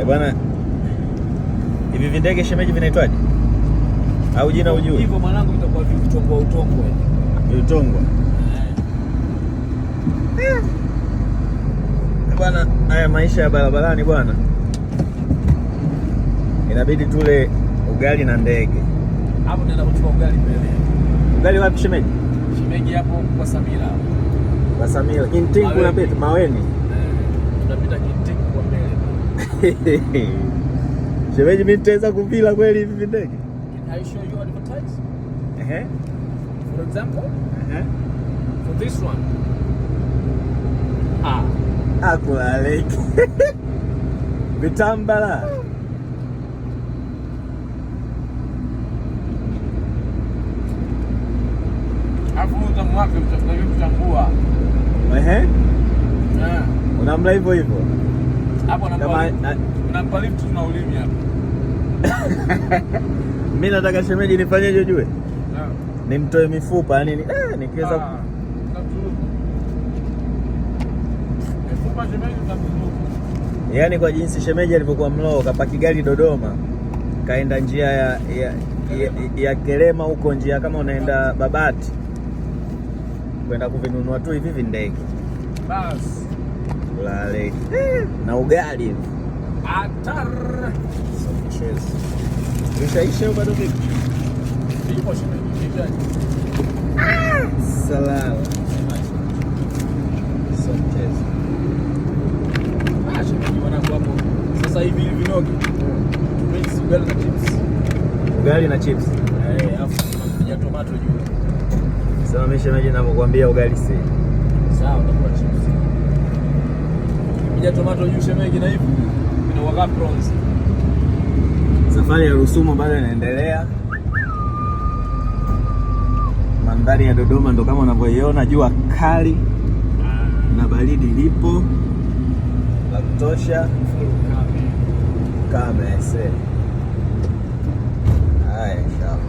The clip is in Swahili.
Eh bwana, hivi vindege shemeji vinaitwaje? Au jina ujue? Hivyo mwanangu, vitakuwa vitongwa utongwe. Vitongwa. Eh. Eh bwana, haya maisha ya barabarani bwana, inabidi tule ugali na ndege. Hapo naenda kuchukua ugali mbele. Ugali wapi shemeji? Shemeji hapo kwa Samira. Kwa Samira. Kintingu Maweni. unapita Maweni. Eh, tunapita Kintingu kwa mbele. Shemeji, mimi nitaweza kuvila kweli hivi vindege? Can I show you advertise? Ehe. For example, Ehe. for this one. Ah, Akulaleki. Vitambala. Alafu utamu wake kuchangua. Ehe. Eh. Unamla hivyo hivyo. Hapo Kama nampa lift tuna ulimi hapo. Mimi nataka shemeji nifanyeje ujue? Yeah. Nimtoe mifupa yani nikiweza Ah, tunamturuku. Mifupa shemeji tunamturuku. Yaani kwa jinsi shemeji alivyokuwa mloo, kapaki gari Dodoma, kaenda njia ya Kerema huko, njia kama unaenda Babati kwenda kuvinunua tu hivi vindege. Bas. Lale. Na ugali hivi. Atar. Sio mchezo. Ishaisha au bado vipi? Ipo shemeji, hitaji. Salama. Sio mchezo. Ah, shemeji mwanangu hapo. Sasa hivi hivi vinogi. Mix ugali na chips. Ugali na chips. Eh, alafu tunapiga tomato juu. Sasa mimi shemeji ninavyokuambia ugali si. Sawa, utakula chips. Piga tomato juu shemeji na hivi. Inakuwa kama prawns. Safari ya Rusumo bado inaendelea. Mandhari ya Dodoma ndo kama unavyoiona, jua kali na baridi lipo la kutosha. Kame ese. Haya, inshallah.